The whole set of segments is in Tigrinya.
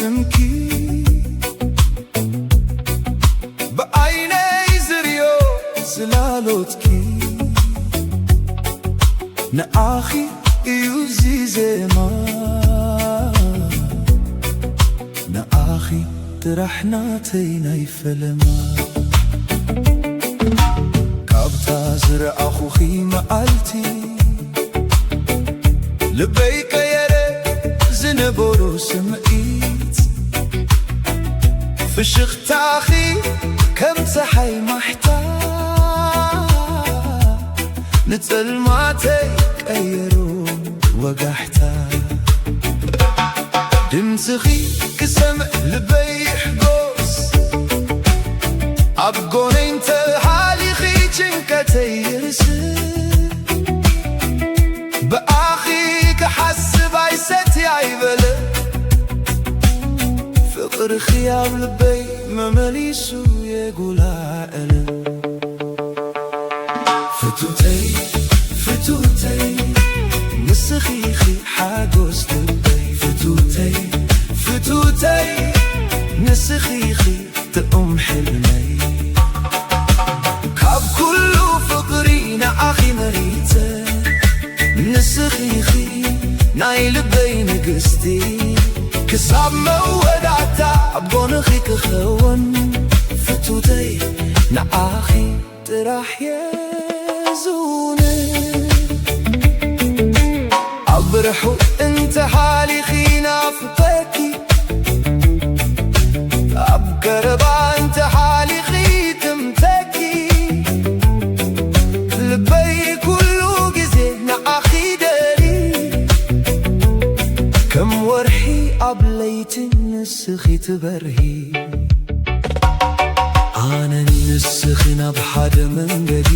ስምኪ ብዓይነይ ዝርዮ ጽላሎትኪ፣ ንኣኺ እዩ እዚ ዜማ፣ ንኣኺ ጥራሕ ናተይ ናይ ፈለማ። ካብታ ዝረኣኹኺ መዓልቲ፣ ልበይ ቀየረ ዝነበሮ ስምዒት። ፍሽኽታኺ ከም ጸሓይ ማሕታ፣ ንጸልማተይ ቀየሮ ወጋሕታ። ድምጽኺ ክሰምዕ ልበይ ይሕጎስ፣ ኣብ ጎነይ እንተሃሊኺ ጭንቀተይ ይርስዕ። ብኣኺ ክሓስብ ኣይሰቲ ኣይበለ፣ ፍቕርኺ ኣብ ልበይ መመሊሱ የጉላዕለ። ፍቱተይ፣ ፍቱተይ፣ ንስኺ ኢኺ ሓጎስ ልበይ። ፍቱተይ፣ ፍቱተይ፣ ንስኺ ኢኺ ጥዑም ሕልመይ። ካብ ኩሉ ፍቕሪ ንኣኺ መሪጸ፣ ንስኺ ኢኺ ናይ ልበይ ንግስቲ። ክሳብ መወዳእታ ኣብ ጎንኺ ክኸውን፣ ፍቱተይ፣ ንኣኺ ጥራሕ እየ ዝውንን። ኣብ ርሑቕ እንተ ሓሊኺ ናፍቐኪ፣ ኣብ ቀረባ እንተ ሓሊኺ ትምተኪ። ልበይ ኩሉ ግዜ ንዓኺ ደሊ፣ ከም ወርሒ ኣብ ለይቲ ንስኺ ትበርሂ። ኣነን ንስኺን ኣብ ሓደ መንገዲ፣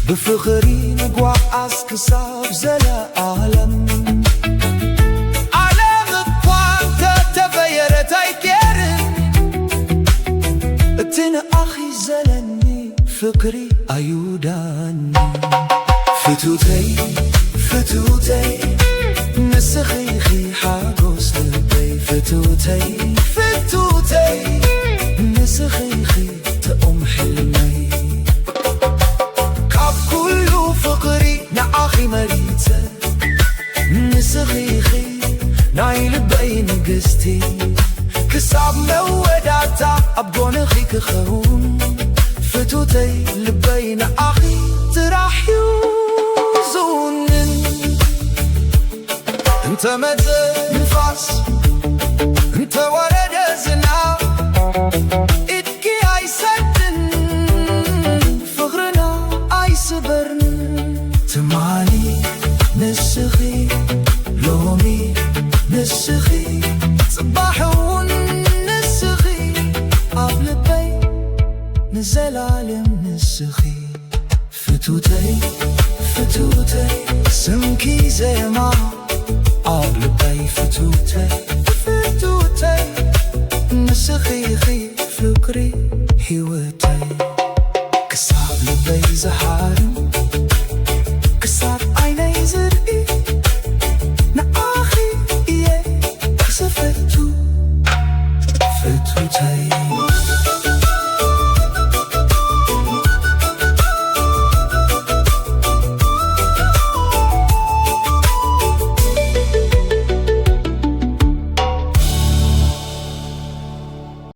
ብፍቕሪ ንጓዓዝ ክሳብ ዘለኣለም። ዓለም እኳ እንተተቐየረት ኣይቀየርን፣ እቲ ንኣኺ ዘለኒ ፍቕሪ ኣይውዳእን። ፍቱተይ፣ ፍቱተይ፣ ንስኺ ኢኺ ሓጎስ ልበይ። ፍቱተይ፣ ፍቱተይ፣ ንስኺ ኢኺ ጥዑም ሕልመይ። ካብ ኩሉ ፍቕሪ ንዓኺ መሪጸ፣ ንስኺ ኢኺ ናይ ልበይ ንግስቲ። ክሳብ መወዳእታ ኣብ ጎንኺ ክኸውን፣ ፍቱተይ፣ ልበይ ንዓኺ ጥራሕ እዩ ዝውንን። እንተ መጸ ንፋስ፣ እንተ ወረደ ዝናብ፣ ኢድኪ ኣይሰድን፣ ፍቕርና ኣይስበርን። ትማሊ ንስኺ፣ ሎሚ ንስኺ፣ ጽባሕ እውን ንስኺ፣ ኣብ ልበይ ንዘላለም ንስኺ። ፍቱተይ፣ ፍቱተይ፣ ስምኪ ዜማ ኣብ ልበይ። ፍቱተይ፣ ፍቱተይ፣ ንስኺ ኢኺ ፍቕሪ ህይወተይ። ክሳብ ልበይ ዝሃርም፣ ክሳብ ዓይነይ ዝርኢ፣ ንዓኺ እየ ዝፈቱ ፍቱተይ።